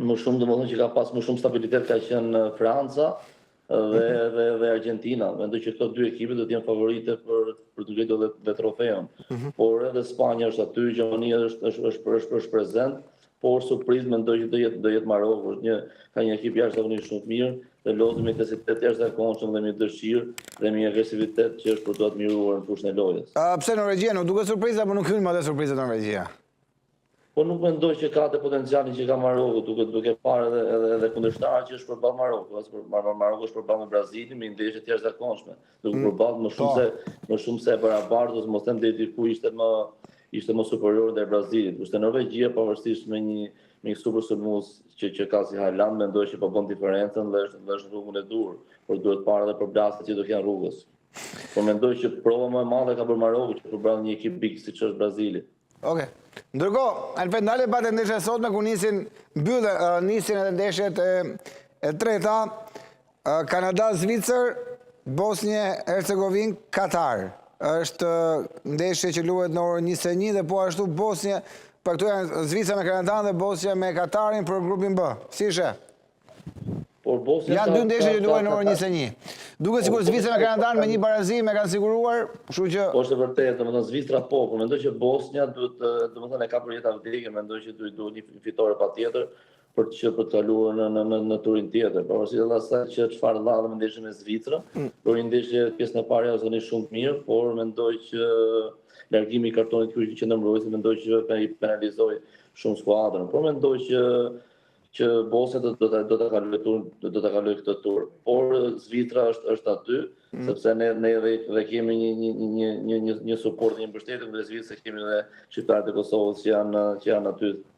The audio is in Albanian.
Më shumë, domethënë, që ka pas më shumë stabilitet ka qenë Franca dhe dhe dhe Argentina. Mendoj që këto dy ekipe do të jenë favorite për të ngritur dhe trofeun. Por edhe Spanja është aty, Gjermania është prezent, por surprizë mendoj që do jetë Maroku, është një ka një ekip jashtëzakonisht shumë të mirë dhe lozë me intensitet jashtëzakonshëm dhe me dëshirë dhe me një agresivitet që është për të admiruar në fushën e lojës. Pse Norvegjia nuk duket surprizë apo nuk hyn më atë surprizë Norvegjia? Po nuk mendoj që ka atë potencialin që ka Maroku, duke parë edhe kundërshtarët që është përballë Maroku, as për Maroku është përballë me Brazilin me një ndeshje të jashtëzakonshme, duke përballë më shumë se e barabartë, ose mos them deri diku ishte më superior ndaj Brazilit. Kurse Norvegjia, pavarësisht me një super sulmues që ka si Haaland, mendoj që po bën diferencën dhe është në rrugën e duhur, por duhet parë edhe përplasjet që do kenë rrugës. Po mendoj që prova më e madhe ka bërë Maroku, që përballë një ekip big siç është Brazili. Okej. Ndërkohë, Alfred, ndale pa te ndeshja e sotme ku nisin mbyllë, nisin edhe ndeshjet e treta, Kanada, Zvicër, Bosnjë, Hercegovinë, Katar. Është ndeshje që luhet në orën 21 dhe po ashtu Bosnjë, pra këtu janë Zvicra me Kanadan dhe Bosnja me Katarin për grupin B. Si ishe? Por Bosnja Janë dy ndeshje që luhen në orën 21. Duket sikur Zvicra me Kanadan me një barazim e kanë siguruar, kështu që Po, është e vërtetë, domethënë, Zvicra po, por mendoj që Bosnja duhet, domethënë, e ka për jetë vdekje, mendoj që duhet një fitore patjetër për të kaluar në turin tjetër. Pavarësisht edhe asaj që çfarë dha dhe me ndeshjen me Zvicrën, por një ndeshje pjesën e parë jashtëzakonisht shumë të mirë, por mendoj që largimi i kartonit kuq që ndërmbrojtësit mendoj që i penalizoi shumë skuadrën. Por mendoj që Bosnja do ta kalojë tur do ta kalojë këtë tur. Por Zvicra është aty, sepse ne edhe kemi një suport dhe një mbështetje nga Zvicra, kemi edhe shqiptarët e Kosovës që janë aty.